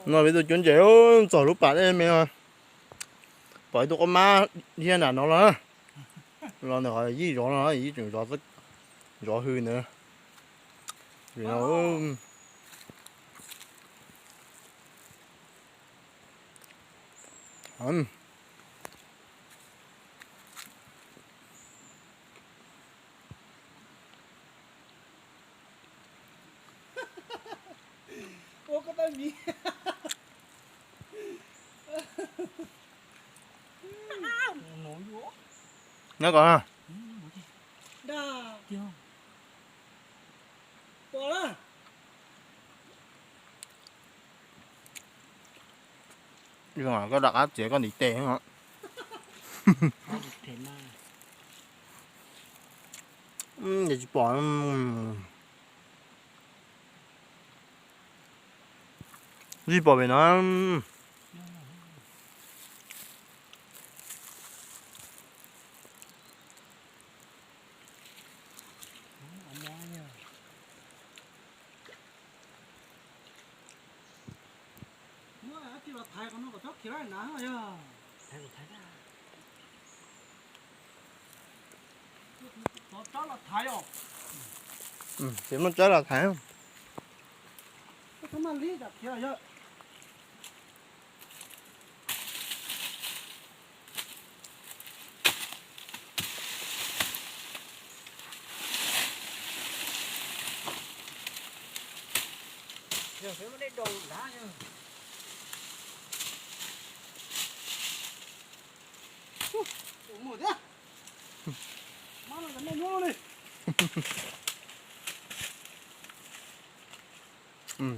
No peb tuaj cuab ntses txog lub pas dej me no, pom ib tug qaub mab thiab nram no los, los ntawm qhov yij zov no, yij tseem zov hws ntawd. Nyob ko. Koj rov qab txiav koj ntiv tes. Tsis pom. Tsis pom pem no. Ces muab tsawb los thaiv.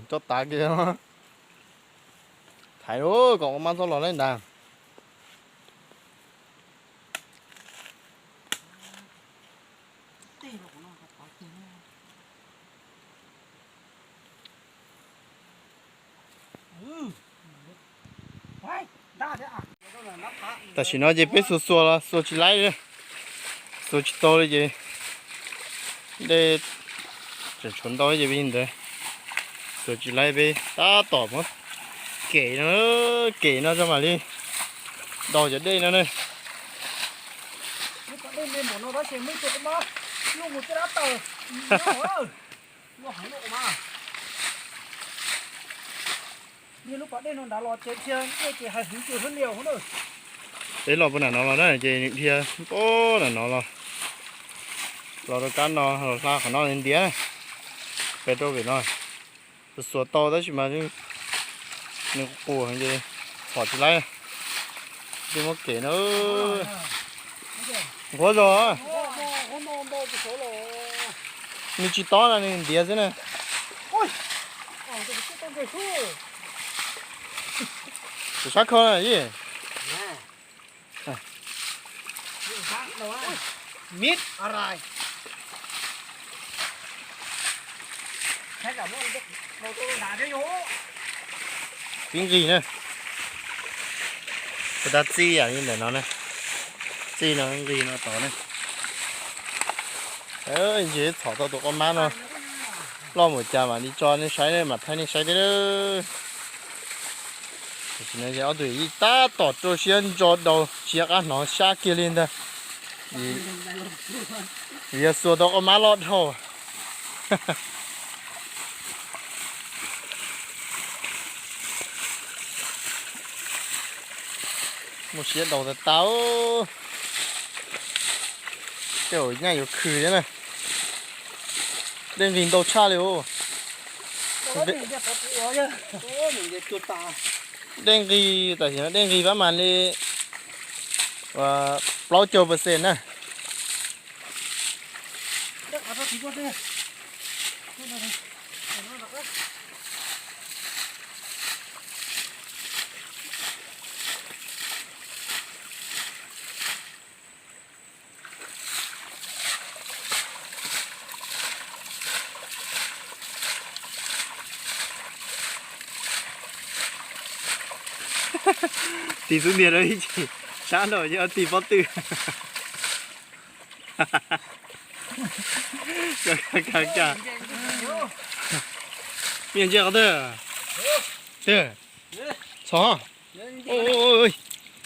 Toj tav kiag. Thaiv lauj, kom ua mab txhob los lawm ntag. Tam sim no ces peb xuas xuas los xuas tsis laib li, xuas tsis tau li ces dej tseem tshuav ntau ces peb ntawd xuas tsis laib, peb tab tom muab kem no, kem no tso mam li daus cov dej no na. Peb los puag nram no los na ces nws dhia puag nram no los, los rau kab no los hla qhov no ntiav, pem rau pem no. Xuas xuas tau tab sis mas nws qus qus ces txhom tsis laib, tej muab kem na. Nquag zog, nws tsis tob no nws ntiav xwb na. Tus sab khau na yij. Tib nqis na. Kuv tab txij yam li ntawm no ne, txij no nqis no tod ne. Ntsis txhom tau tus qaub mab no loj npaum cas mam li tso nej saib, mam thaij nej saib thiab. Tam sim no ces ob tug yij tab tom rau siab ntso daus, tsis nco qab hnov sab kiag li ntag. Vim yog xuas tau qaub mab loj dhau. Muaj siab daus tas tas. Tej zaum nyaj yuav khwm thiab na. Dej nqis ntau tshaj li os. Dej nqis, tam sim no dej nqis pab mas li plaub caug percent na. Tis xub ntiag rau ib chim, sab nraud ces tis pob tw. Mej ntsia qhov twg? Txhos.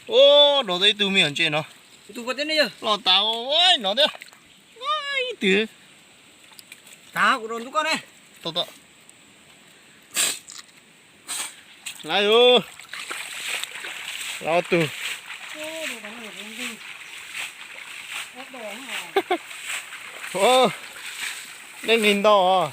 Ua, dov tau ib tug me nyuam ntses no. Los tas no thiab. Ib tug. Lawm, lawm ob tug. Ua, nej nqis ntau os.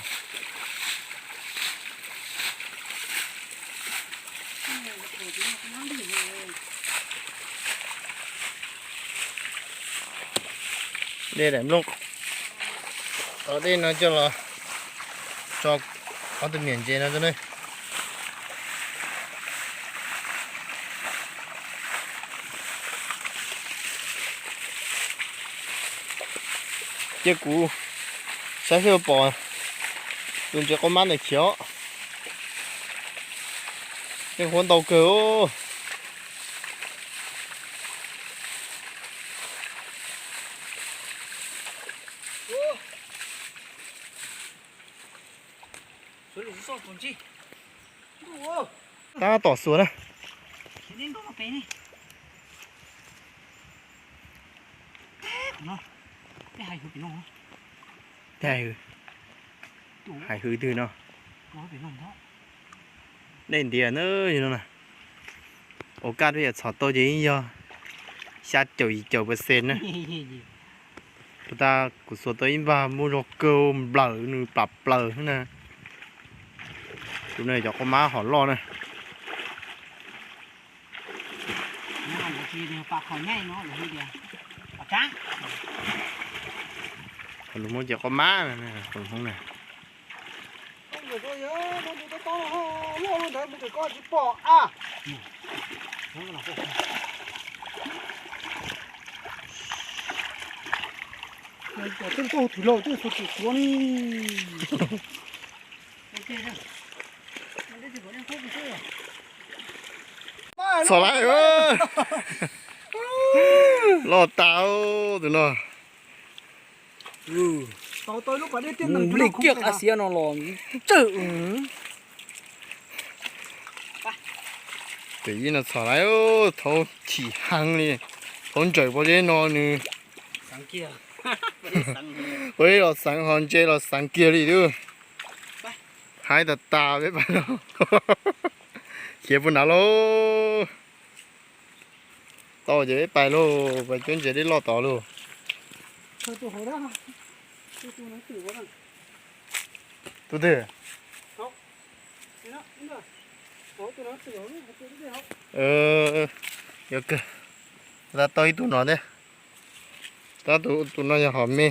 Dej daim nplooj. Tos dej no coj los tso ob tug me nyuam ntses no rau ne. Cia kuv saib seb puas pom tus ntses quav mab ntawm khiav. Yeej huab ntau kawg os. Tab tom xuas na. Tej hais hwv, hais hwv twg no. Dej ntiav na, ua kaj twb yam txhom tau ces yeej yog xya caum yim caum percent na. Puas tas kuv xuas tau ib npag muaj zog kawg nplawm nws plam plaws na. Tus no cov quav mab hom loj na. Qhov lus Hmoob ces quav mab, qhov lus Hmoob na. Txhom lawm. Loj tas tus no. Li kiag qab xiab no los tsawg. Tus ib no txhom lawm, thaub chim heev li, thaub ntsaws pob zeb no nws. Ua los xeev ho ntses los xeev kiag li twb. Haib tas tas peb pais lauj. Khiav puag nrad lauj. Tau ces peb pais lauj, pais cuab ntses dej loj tod lauj. Tus twg? Yuav kawg. Tab tau ib tug no thiab. Tab tus no yog hom me.